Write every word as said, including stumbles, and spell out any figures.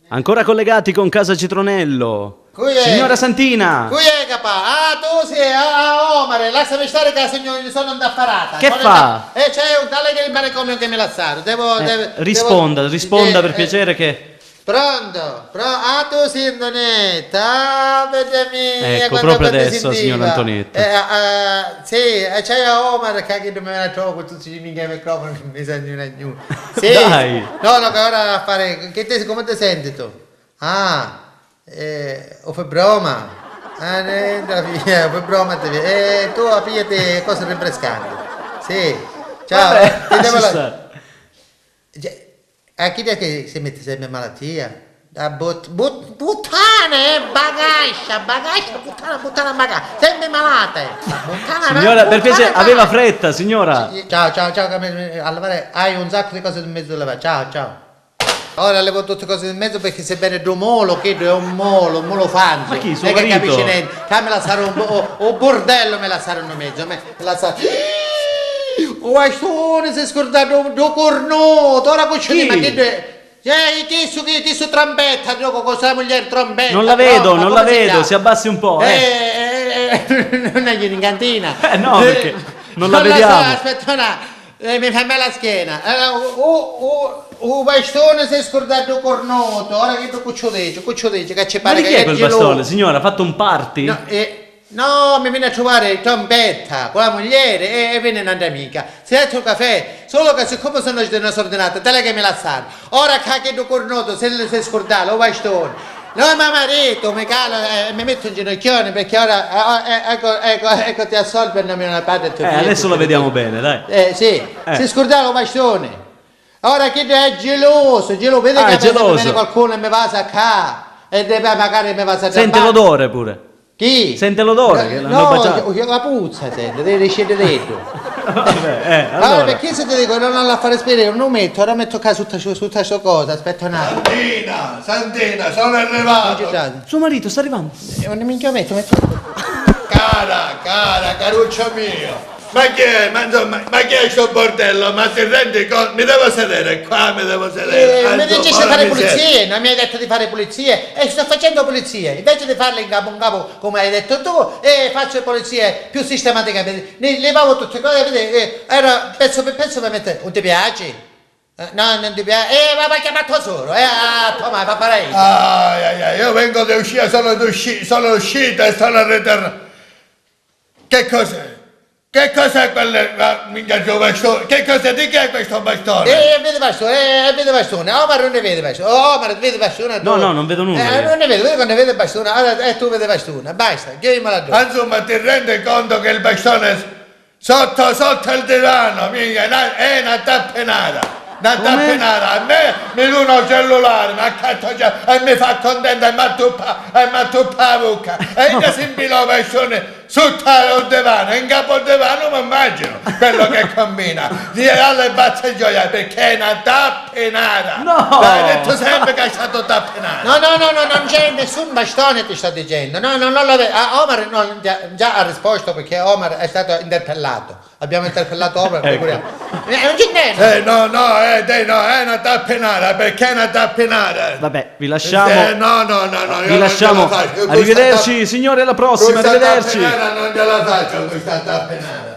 Ancora collegati con Casa Citronello. Cui è? Signora Santina! Cui è, capà? Ah, tu sì, ah, ah, Omar, lassami stari ca sugnu, sugnu ndaffarata. Che fa? E c'è un tale che il manicomio che mi lassaru. Devo, eh, devo, risponda, devo, risponda eh, per eh, piacere che... Pronto? Pro- ah, tu sì Antonietta? Ah, vedi mia, ecco, proprio adesso, signora Antonietta. Eh, ah, ah, sì, e c'è Omar che mi vene a trovare con tutti i miei microfoni che mi senti una gnuna. Sì, dai! No, no, che ora a fare, che te, come ti senti tu? Ah, eh, ho febbroma. Ah, niente, ho febbroma, te, eh, tu pigliati cose rinfrescanti. Sì, ciao. Vabbè, ti devo lasciare. Cioè, a chi è che si mette sempre in malattia? Da but, but, puttana, eh, bagascia, bagascia, puttana, puttana, bagascia, sempre malata, eh. Puttana, signora, per piacere, aveva fretta, signora. Ciao, ciao, ciao, allora hai un sacco di cose in mezzo da lavare. Ciao, ciao. Ora levo tutte cose in mezzo perché se vede due molo, che è un molo, un molo fanzo. Ma chi, suo marito? Non è che capisce niente. Che mi lasciarono un, un bordello, mi lasciarono in mezzo. Mi lasciarono. Un bastone si è scordato due cornuto. Ora cucciolino, ma che due. Eh, chi su, chi, chi su trombetta, gioco con sua moglie trombetta. Non la vedo, non la vedo, si abbassi un po', eh. Eh, eh, eh, non è in cantina. Eh, no, perché non la vediamo. Aspetta, no. Eh, mi fa male la schiena. Eh, u, u, u bastone si è scordato il cornuto. Ora che tu cuccio dici, cuccio dici che ci pare che è geloso. Ma di chi è quel bastone, signora? Ha fatto un party? No, eh, no, mi viene a trovare Tom Betta con la moglie e, e viene un'altra amica. Si è detto un caffè, solo che siccome sono una sordinata, te la che mi lasciare. Ora che ha chiddu curnutu, si, si scurdava u bastuni. No, ma marito, mi calo e mi metto in ginocchioni perché ora, eh, eh, ecco, ecco, ecco, ti assolve il nome del Padre e tuo Figlio. Eh, adesso lo vediamo bene, dai. Eh, sì, si scurdava u bastuni. Ora chiddu è geloso, geloso, vedi che vene qualcuno e mi vasa qua e magari mi vasa. Sente l'odore pure. Chi? Sente l'odore che l'hanno baciato? No, la puzza sente, deve escere dentro. Vabbè, eh, allora. Perché se ti dico non la fare sperare, non lo metto, ora metto qua sotto, sotto sta cosa, aspetta un attimo. Santina, Santina, sono arrivato. Suo marito sta arrivando. Eh, non minchia metto, metto. Cara, cara, caruccio mio. Ma chi è? Ma insomma, ma chi è sto bordello? Ma ti rendi conto? Mi devo sedere qua, mi devo sedere. Eh, mi dici di fare pulizie, non mi hai detto di fare pulizie? E sto facendo pulizie, invece di farle in capo in capo come hai detto tu, e faccio pulizie più sistematicamente. Ne levavo tutte cose, vedi, eh, era pezzo per pezzo per mettere. Non ti piace? Eh, no, non ti piace? Eh, ma va chiamare tua suora, eh, a tua madre, va a fare. Ai, ai, ai, io vengo da uscire, sono usci-, sono uscito e sono ritornato. Che cos'è? Che cos'è quel, ah, minchia, sto bastone? Che cos'è? Di chi è questo bastone? Eh, eh, vedi bastone, eh, eh, vedi bastone. Omar non ne vede bastone. Oh, Omar, vedi bastone? No, no, non vedo nulla io. Eh, non ne vede, vedi che non ne vede bastone. Allora, eh, tu vedi bastone. Basta, chiudimela tu. Ma insomma, ti rendi conto che il bastone è s-, sotto, sotto il divano? Minchia, è una, è una tappenara. Una tappenara. A me mi duna un cellulare, mi accatto già, e mi fa contento, e mi attuppa, e mi attuppa la bocca. E io si impila u bastone. Sotto al divano, in capo al divano mi immagino quello che combina. Di alle pazze gioia perché è una tappenara. No! L'hai detto sempre che è stato tappenara. No, no, no, no, non c'è nessun bastone, ti sto dicendo. No, no, non lo vedo. Ah, Omar non, già, già ha risposto perché Omar è stato interpellato. Abbiamo interpellato Omar, ecco. Eh, non c'è niente. Eh, no, no, eh, dai, no, è una tappenara, perché è una tappenara? Vabbè, vi lasciamo. Eh, no, no, no, no, io non ce la faccio. Arrivederci, signore, alla prossima, arrivederci. Questa tappenara non ce la faccio, questa tappenara.